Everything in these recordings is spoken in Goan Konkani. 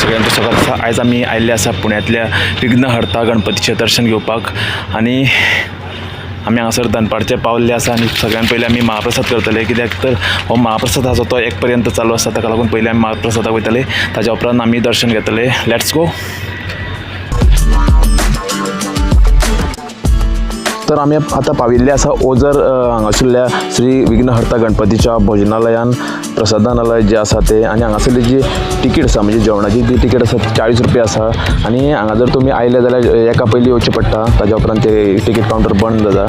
सगळ्यांचें स्वागत आसा. आयज आमी आयिल्ले आसा पुण्यांतल्या विघ्नहर्ता गणपतीचें दर्शन घेवपाक आनी आमी हांगासर दनपारचे पावल्ले आसा आनी सगळ्यान पयलीं आमी महाप्रसाद करतले, कित्याक तर हो महाप्रसाद आसा तो एक पर्यंत चालू आसा. ताका लागून पयलीं आमी महाप्रसादाक वयतले, ताच्या उपरांत आमी दर्शन घेतले. Let's go. तर आमी आतां पाविल्ले आसा ओझर हांगासरल्या श्री विघ्नहर्ता गणपतीच्या भोजनालयान, प्रसादालय जें आसा तें. आनी हांगासरली जी तिकीट आसा, म्हणजे जेवणाची जी तिकीट आसा ती 40 रुपया आसा. आनी हांगा जर तुमी आयले जाल्यार एका पयलीं येवचें पडटा, ताज्या उपरांत ते तिकीट कावंटर बंद जाता.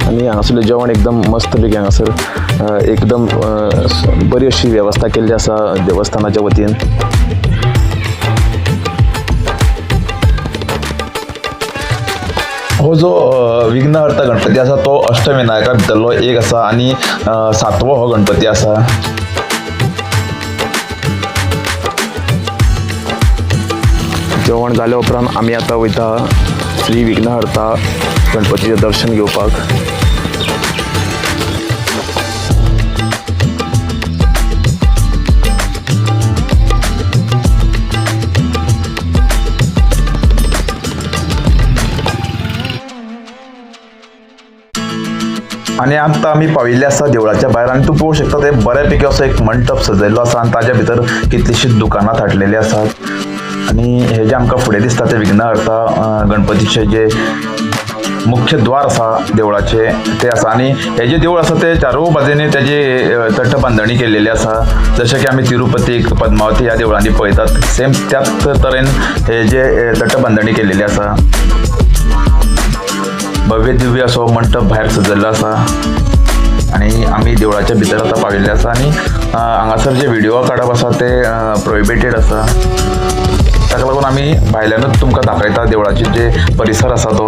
आनी हांगासरलें जेवण एकदम मस्त पैकी, हांगासर एकदम बरी अशी वेवस्था केल्ली आसा देवस्थानाच्या वतीन. हो जो विघ्नहर्ता गणपती आसा तो अष्टविनायका भितरलो एक आसा आनी सातवो हो गणपती आसा. जेवण जाल्या उपरांत आमी आतां वयता श्री विघ्नहर्ता गणपतीचें दर्शन घेवपाक. आनी आतां आमी पाविल्ले आसा देवळाच्या भायर आनी तूं पळोवंक शकता ते बऱ्यापैकी असो एक मंटप सजयल्लो आसा आनी ताज्या भितर कितलींशींच दुकानां थाटलेलीं आसात. आनी हे जे आमकां फुडें दिसता ते विघ्नहर्ता गणपतीचे जे मुख्य द्वार आसा देवळाचें तें आसा. आनी हे जे देवूळ आसा ते चारूय बाजूंनी तेजी तट बांदणी केलेली आसा, जशें की आमी तिरुपतीक, पद्मावती ह्या देवळांनी पळयतात, सेम त्याच तरेन हे जे तट बांदणी केलेली आसा. भव्य दिव्य असो मंटप भायर सजयल्लो आसा आनी आमी देवळाच्या भितर आतां पाविल्ले आसा. आनी हांगासर जे व्हिडिओ काडप आसा ते प्रोहिबिटेड आसा, ताका लागून आमी भायल्यानूच तुमकां दाखयता देवळाचे जे परिसर आसा तो.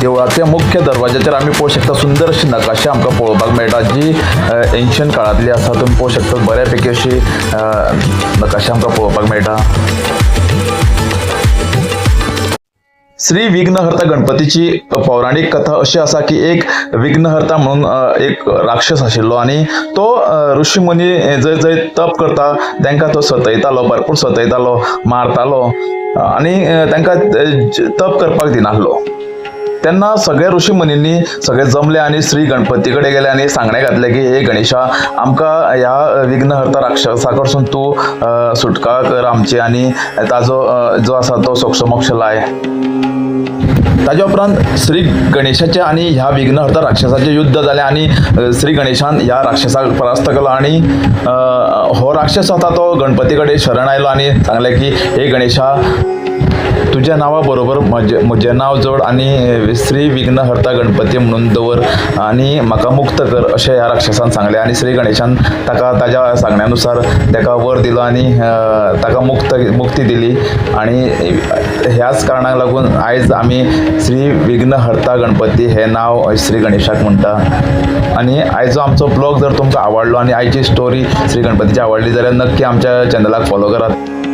देवळाच्या मुख्य दरवाजाचेर आमी पळोवंक शकता सुंदर अशी नकाशा आमकां पळोवपाक मेळटा, जी एन्शियंट काळांतली आसा. तुमी पळोवंक शकता बऱ्यापैकी अशी नकाशा आमकां पळोवपाक मेळटा. श्री विघ्नहर्ता गणपतीची पौराणीक कथा अशी आसा की एक विघ्नहर्ता म्हणून एक राक्षस आशिल्लो आनी तो ऋषी मुनी जंय जंय तप करता तांकां तो सतयतालो, भरपूर सतयतालो, मारतालो आनी तांकां तप करपाक दिनासलो. तेन्ना सगळे ऋषी मुनींनी सगळे जमले आनी श्री गणपती कडेन गेले आनी सांगणें घातलें की हे गणेशा, आमकां ह्या विघ्नहर्ता राक्षसा कडसून तूं सुटका कर आमची आनी ताजो जो आसा तो सोक्षमोक्ष लाय. ताज्या उपरांत श्री गणेशाचें आनी ह्या विघ्नहर्ता राक्षसाचें युद्ध जालें आनी श्री गणेशान ह्या राक्षसाक परास्त केलो आनी हो राक्षस आतां तो गणपती कडेन शरण आयलो आनी सांगलें की हे गणेशा, तुज्या नांवा बरोबर म्हजें नांव जोड आनी श्री विघ्नहर्ता गणपती म्हणून दवर आनी म्हाका मुक्त कर, अशें ह्या राक्षसान सांगलें. आनी श्री गणेशान ताका ताज्या सांगण्या नुसार ताका वर दिलो आनी ताका मुक्ती दिली. आनी ह्याच कारणाक लागून आयज आमी श्री विघ्नहर्ता गणपती हें नांव श्री गणेशाक म्हणटा. आनी आयजो आमचो ब्लॉग जर तुमकां आवडलो आनी आयची स्टोरी श्री गणपतीची आवडली जाल्यार नक्की आमच्या चॅनलाक फॉलो करात.